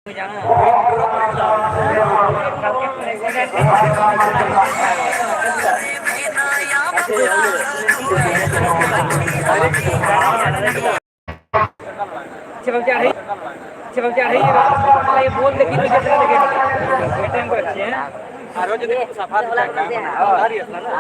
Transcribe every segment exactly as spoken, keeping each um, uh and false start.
अच्छे बच्चा है, अच्छे बच्चा है, ये बोल दे कि तुझे लगे। बेटे को अच्छे हैं। ᱟᱨᱦᱚᱸ ᱡᱩᱫᱤ ᱥᱟᱯᱷᱟ ᱞᱮᱠᱷᱟᱱ ᱟᱨ ᱤᱭᱟᱹ ᱠᱟᱱᱟ᱾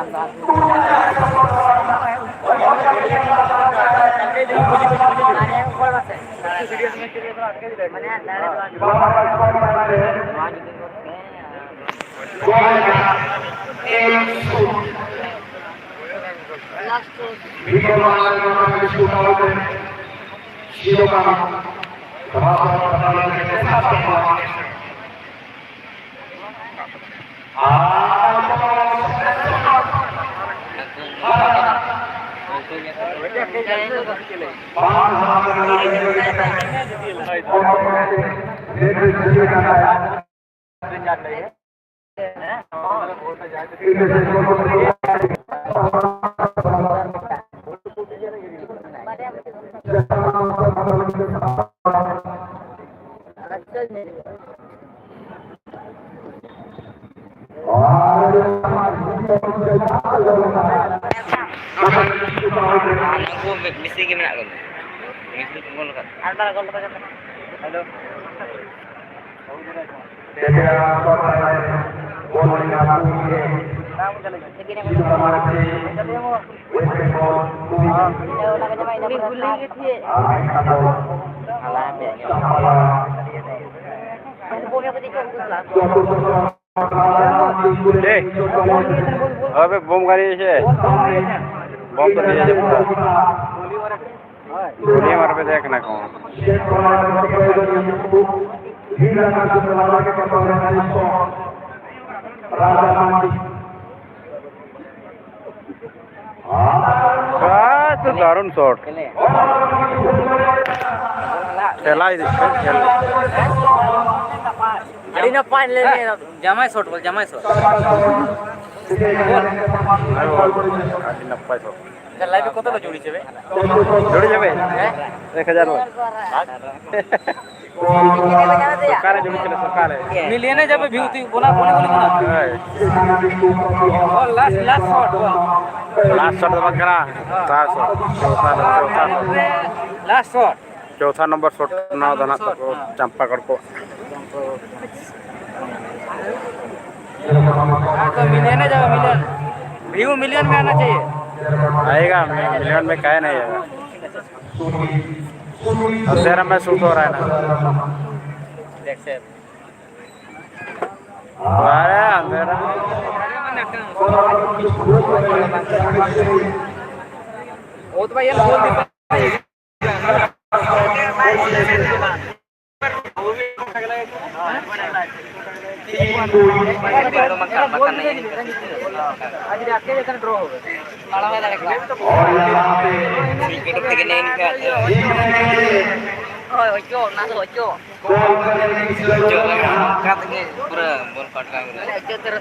ᱩᱱᱠᱩ ᱢᱤ-, ᱢᱤᱥᱤ ᱜᱮ ᱢᱮᱱᱟᱜ ᱠᱚᱣᱟ᱾ ᱢᱤᱥᱤ ᱠᱚ ᱜᱳᱞ ᱠᱟᱫᱟ᱾ ᱦᱮᱞᱳ᱾ ᱟᱵᱮ ᱵᱚᱢ ᱜᱟᱹᱰᱤ ᱥᱮ? ᱵᱚᱢ ᱜᱟᱹᱰᱤ ᱥᱮ? ᱜᱩᱞᱤ ᱢᱟᱨ ᱯᱮ ᱛᱟᱦᱮᱸ ᱠᱟᱱᱟ ᱠᱚ᱾ ᱟᱪᱪᱷᱟ, ᱛᱚ ᱫᱟᱨᱩᱱ ᱥᱚᱴ᱾ ᱠᱷᱮᱞᱟ ᱤᱫᱤᱜ ᱠᱟᱱ ᱠᱷᱮᱞ᱾ ᱟᱹᱰᱤ ᱱᱟᱯᱟᱭ ᱞᱮ ᱡᱟᱢᱟᱭ ᱥᱚᱴ ᱵᱚᱞ, ᱡᱟᱢᱟᱭ ᱥᱚᱴ᱾ ᱟᱹᱰᱤ ᱱᱟᱯᱟᱭ ᱥᱚᱴ᱾ ᱞᱟᱭᱤᱵᱷ ᱠᱚᱛᱚ ᱞᱮ ᱡᱩᱲᱤ ᱪᱮ ᱵᱮ? ᱡᱩᱲᱤ ᱪᱮ ᱵᱮ? ᱦᱮᱸ? ᱮᱠ ᱦᱟᱡᱟᱨ ᱵᱟᱨ᱾ ᱥᱚᱨᱠᱟᱨᱮ ᱡᱩᱲᱩ ᱠᱮᱫᱟ, ᱥᱚᱨᱠᱟᱨᱮ᱾ ᱢᱤᱞᱤᱭᱚᱱᱮ ᱡᱟᱵᱮ ᱵᱷᱤᱭᱩ ᱛᱤ ᱵᱚᱱᱟ, ᱵᱚᱱᱟ, ᱵᱚᱱᱟ᱾ ᱦᱳᱭ᱾ ᱵᱚᱞ, ᱞᱟᱥᱴ, ᱞᱟᱥᱴ ᱥᱚᱴ, ᱵᱚᱞ᱾ ᱞᱟᱥᱴ ᱥᱚᱴ ᱫᱚ ᱵᱟᱝ ᱠᱟᱱᱟ᱾ ᱞᱟᱥᱴ ᱥᱚᱴ, ᱪᱚᱣᱛᱷᱟ ᱱᱚᱢᱵᱚᱨ, ᱪᱚᱣᱛᱷᱟ ᱱᱚᱢᱵᱚᱨ᱾ ᱞᱟᱥᱴ ᱥᱚᱴ᱾ ᱪᱚᱣᱛᱷᱟ ᱱᱚᱢᱵᱚᱨ ᱥᱚᱴ ᱱᱚᱣᱟ ᱫᱚ ᱱᱟᱦᱟᱜ ᱛᱟᱠᱚ, ᱪᱟᱢᱯᱟ ᱠᱚᱲ ᱠᱚ᱾ ᱟᱫᱚ ᱢᱤᱞᱤᱭᱚᱱᱮ ᱡᱟᱵᱮ, ᱢᱤᱞᱤᱭᱚᱱ᱾ ᱵᱷᱤᱭᱩ ᱢᱤᱞᱤᱭᱚᱱ ᱢᱮ ᱟᱱᱟ ᱪᱟᱦᱤᱭᱮ᱾ ᱟᱭᱮᱜᱟ, ᱢᱤᱞᱤᱭᱚᱱ ᱢᱮ ᱠᱟᱦᱮ ᱱᱟᱦᱤ ᱟᱭᱮᱜᱟ? ᱟᱨ ᱛᱮᱨᱟ ᱢᱮ ᱥᱩᱴ ᱦᱳ ᱨᱟᱦᱟ ᱦᱮ ᱱᱟ᱾ ᱟᱨᱮ ᱟᱱᱫᱷᱮᱨᱟ᱾ ᱦᱳᱭ, ᱚᱪᱚᱜ, ᱚᱱᱟ ᱫᱚ ᱚᱪᱚᱜ᱾ ᱚᱱᱠᱟ ᱛᱮᱜᱮ ᱯᱩᱨᱟᱹ ᱵᱚᱞ ᱠᱚ ᱟᱴᱠᱟᱣ ᱠᱮᱫᱟ᱾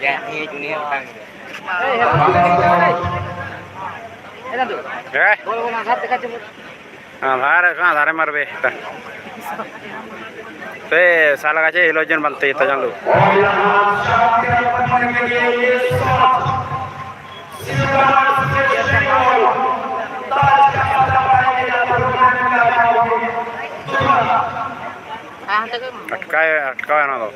ᱡᱟᱦᱟᱸᱭ ᱛᱤᱸᱜᱩᱭ ᱩᱱᱤ ᱦᱚᱸ ᱟᱴᱠᱟᱣ ᱠᱮᱫᱟ᱾ ᱦᱮᱸ᱾ ᱟᱫᱷᱟᱨ ᱠᱷᱟᱱ ᱟᱫᱷᱟᱨᱮ ᱢᱟᱨᱵᱮ᱾ ᱯᱮ ᱥᱟᱞ ᱜᱟᱪᱷᱮ ᱦᱤᱞᱳᱜ ᱡᱚᱱ ᱵᱟᱝ ᱛᱮ ᱛᱟᱡᱟᱝ ᱫᱚ᱾ ᱟᱴᱠᱟᱭ, ᱟᱴᱠᱟᱣ ᱮᱱᱟ ᱫᱚ᱾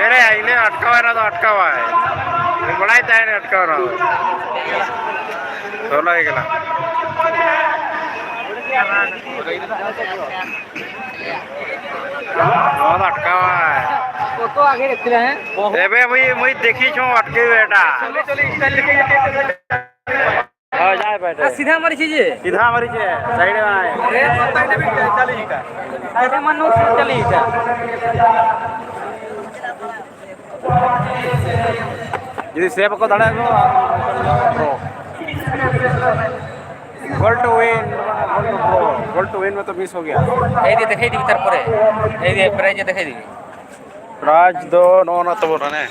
ᱮᱲᱮ, ᱤᱱᱟᱹ ᱟᱴᱠᱟᱣᱟᱭ, ᱚᱱᱟ ᱫᱚ ᱟᱴᱠᱟᱣᱟᱭ᱾ ᱵᱟᱲᱟᱭ ᱛᱟᱦᱮᱱ ᱟᱴᱠᱟᱣ ᱨᱮᱦᱚᱸ᱾ ᱥᱳᱞᱳᱭ ᱠᱟᱱᱟ᱾ ᱱᱚᱣᱟ ᱫᱚ ᱟᱴᱠᱟᱣᱟᱭ᱾ ᱮᱵᱮ ᱢᱩᱭ, ᱢᱩᱭ ᱫᱮᱠᱷᱤ ᱪᱷᱚ ᱟᱴᱠᱟᱣ ᱮᱴᱟ᱾ ᱦᱳᱭ, ᱡᱟᱦᱟᱸᱭ ᱵᱮᱴ ᱨᱮ᱾ ᱥᱤᱫᱷᱟ ᱢᱟᱨᱤ ᱪᱤᱡᱮ᱾ ᱥᱤᱫᱷᱟ ᱢᱟᱨᱤ ᱪᱮ, side ᱨᱮ ᱵᱟᱭ᱾ ᱥᱟᱭᱤᱰ ᱨᱮ ᱢᱟ ᱱᱩ ᱥᱤᱫᱷᱟ ᱪᱟᱞᱤ ᱮᱴᱟ᱾ ᱡᱩᱫᱤ ᱥᱮᱵᱷ ᱠᱚ ᱫᱟᱲᱮᱭᱟᱜ ᱠᱚ, ᱜᱳᱞ ᱴᱩ ᱣᱤᱱ, ᱜᱳᱞ ᱴᱩ ᱣᱤᱱ ᱢᱟ ᱛᱚ ᱢᱤᱥ ᱦᱳ ᱜᱮᱭᱟ᱾ ᱮᱭ ᱫᱤ ᱫᱮᱠᱷᱟᱭ ᱫᱤᱵᱤ ᱛᱟᱨᱯᱚᱨᱮ, ᱮᱭ ᱫᱤ ᱯᱨᱟᱭᱤᱡᱽ ᱫᱮᱠᱷᱟᱭ ᱫᱤᱵᱤ᱾ ᱯᱨᱟᱭᱤᱡᱽ ᱫᱚ ᱱᱚᱜᱼᱚ ᱱᱟ ᱛᱟᱵᱚᱱ ᱦᱟᱱᱮ᱾